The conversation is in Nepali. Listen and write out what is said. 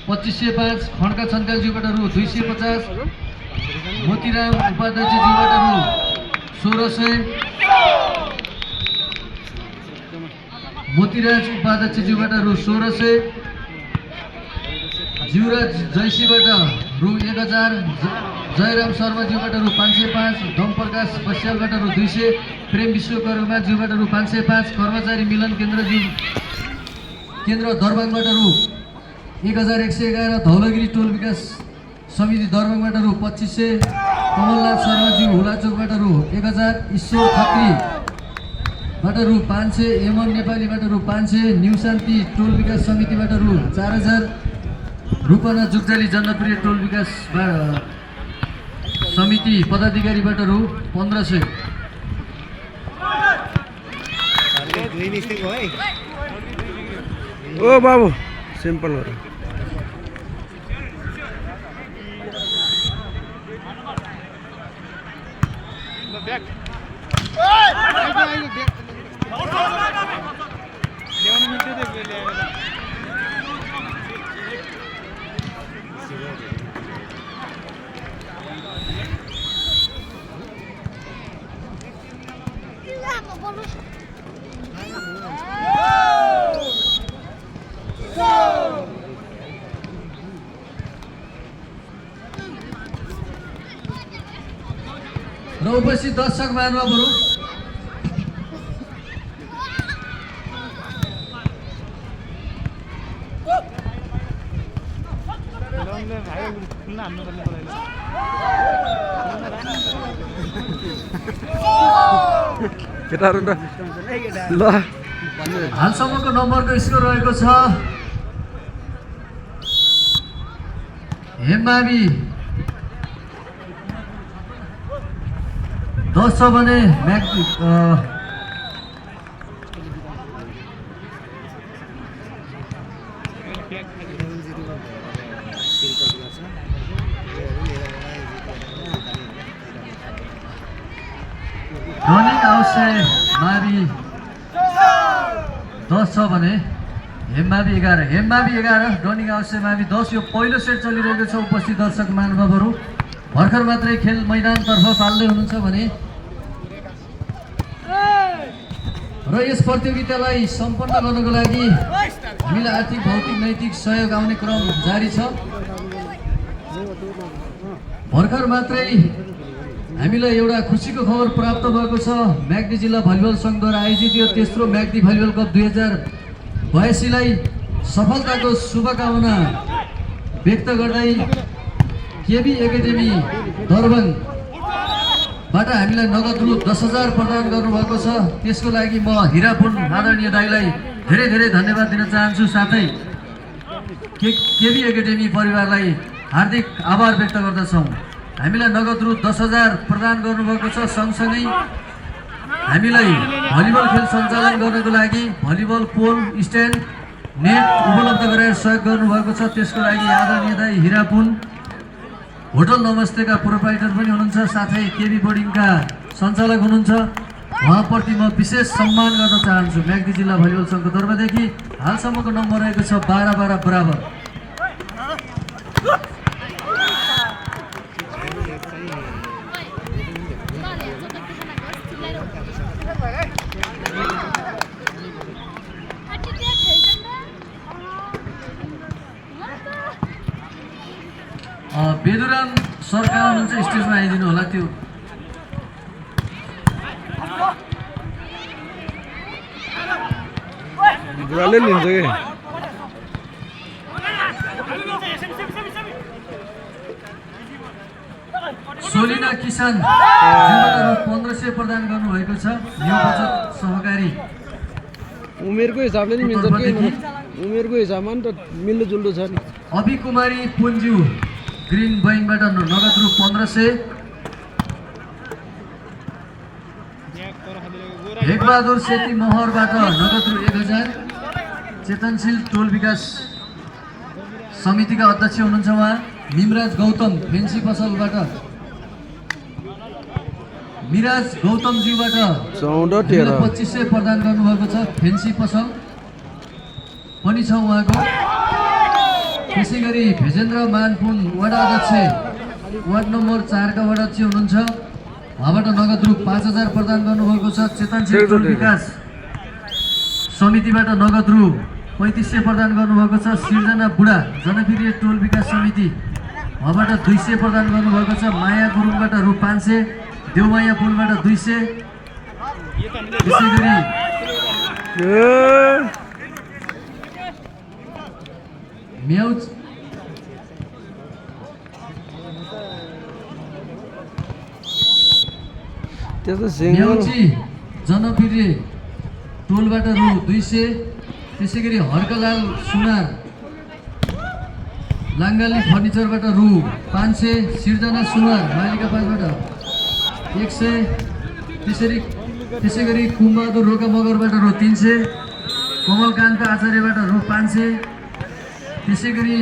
2505 खड्का छन्कालज्यूबाट रु 250, मोतीराम उपाध्यक्षज्यूबाट रु 1600, मोतीराज उपाध्यक्षज्यूबाट रु 1600, जीवराज जयसीबाट रु 1000, जयराम शर्माज्यूबाट रु 505, डमप्रकाश बस्यालबाट रु 200, प्रेम विश्वकर्माज्यूबाट रु 505, कर्मचारी मिलन केन्द्र दरबाङबाट रु 1111, धौलागिरी टोल विकास समिति दरबाङबाट रु 2500, कमलनाथ शर्माज्यू हुलाचोकबाट रु 1000, ईश्वर खत्री रु 500, एमन नेपालीबाट रु 500, न्यू शान्ति टोल विकास समितिबाट रु 4000, रूपना जुगजाली जनप्रिय टोल विकास समिति पदाधिकारीबाट रु 1500। ओ बाबु सिम्पल हो र उपस्थित दर्शक महानुभावहरू केटाहरु त ल हालसम्मको नम्बरको स्कोर रहेको छ हेमावी 10 छ भने रनिङ अवश्य मावि 10 छ भने हेमावी 11, हेमावी 11, रनिङ अवश्य मावि 10। यो पहिलो सेट चलिरहेको छ। उपस्थित दर्शक महानुभावहरू भर्खर मात्रै खेल मैदानतर्फ पाल्दै हुनुहुन्छ भने र यस प्रतियोगितालाई सम्पन्न गर्नको लागि हामीलाई आर्थिक भौतिक नैतिक सहयोग आउने क्रम जारी छ। भर्खर मात्रै हामीलाई एउटा खुसीको खबर प्राप्त भएको छ। म्याग्दी जिल्ला भलिबल सङ्घद्वारा आयोजित यो तेस्रो म्याग्दी भलिबल कप 2082 लाई सफलताको शुभकामना व्यक्त गर्दै केबी एकाडेमी दरबाङबाट हामीलाई नगद रु 10,000 प्रदान गर्नुभएको छ। त्यसको लागि म हिरापुन आदरणीय दाइलाई धेरै धेरै धन्यवाद दिन चाहन्छु। साथै केबी एकाडेमी परिवारलाई हार्दिक आभार व्यक्त गर्दछौँ। हामीलाई नगद रु 10,000 प्रदान गर्नुभएको छ। सँगसँगै हामीलाई भलिबल खेल सञ्चालन गर्नको लागि भलिबल पोल स्ट्यान्ड नेट उपलब्ध गराएर सहयोग गर्नुभएको छ। त्यसको लागि आदरणीय दाइ हिरापुन होटल नमस्तेका प्रोप्राइटर पनि हुनुहुन्छ, साथै केबी बोर्डिङका सञ्चालक हुनुहुन्छ। उहाँप्रति म विशेष सम्मान गर्न चाहन्छु। म्याग्दी जिल्ला भलिबल सङ्घको तर्फदेखि हालसम्मको नम्बर रहेको छ 12-12 बराबर। बेदुराम सरकार हुनुहुन्छ, स्टेजमा आइदिनु होला। त्यो बुढाले लिन्छ कि सोलिना किसान 1500 प्रदान गर्नुभएको छ। यो बचत सहकारी उमेरको हिसाबले नि मिल्छ कि उमेरको हिसाबमा नि त मिल्दोजुल्दो छ नि। अभि कुमारी पुन्ज्यू ग्रिन बैङबाट नगद रु 1500, हेकबहादुर सेती महरबाट नगद रु 1000, चेतनशील टोल विकास समितिका अध्यक्ष हुनुहुन्छ उहाँ। मिमराज गौतम फेन्सी पसलबाट मिराज गौतमज्यूबाट 14,13 प्रदान गर्नुभएको छ। फेन्सी पसल पनि छ उहाँको। त्यसै गरी भेजेन्द्र मानपुन वडा अध्यक्ष वार्ड नम्बर 4 का वडा अध्यक्ष हुनुहुन्छ। उहाँबाट नगद रु 5000 प्रदान गर्नुभएको छ। चेतनशील टोल विकास समितिबाट नगद रु 3500 प्रदान गर्नुभएको छ। सिर्जना बुढा जनप्रिय टोल विकास समिति उहाँबाट 200 प्रदान गर्नुभएको छ। माया गुरुङबाट रु 500, देवमाया पुलबाट 200। त्यसै गरी म्याउज म्याउची जनप्रिय टोलबाट रु 200। त्यसै गरी हर्कलाल सुनार लाङ्गाली फर्निचरबाट रु 500। सिर्जना सुनार मालिका 5बाट 100। त्यसै गरी कुमबहादुर रोका मगरबाट रु 300। कमलकान्त आचार्यबाट रु 500। त्यसै गरी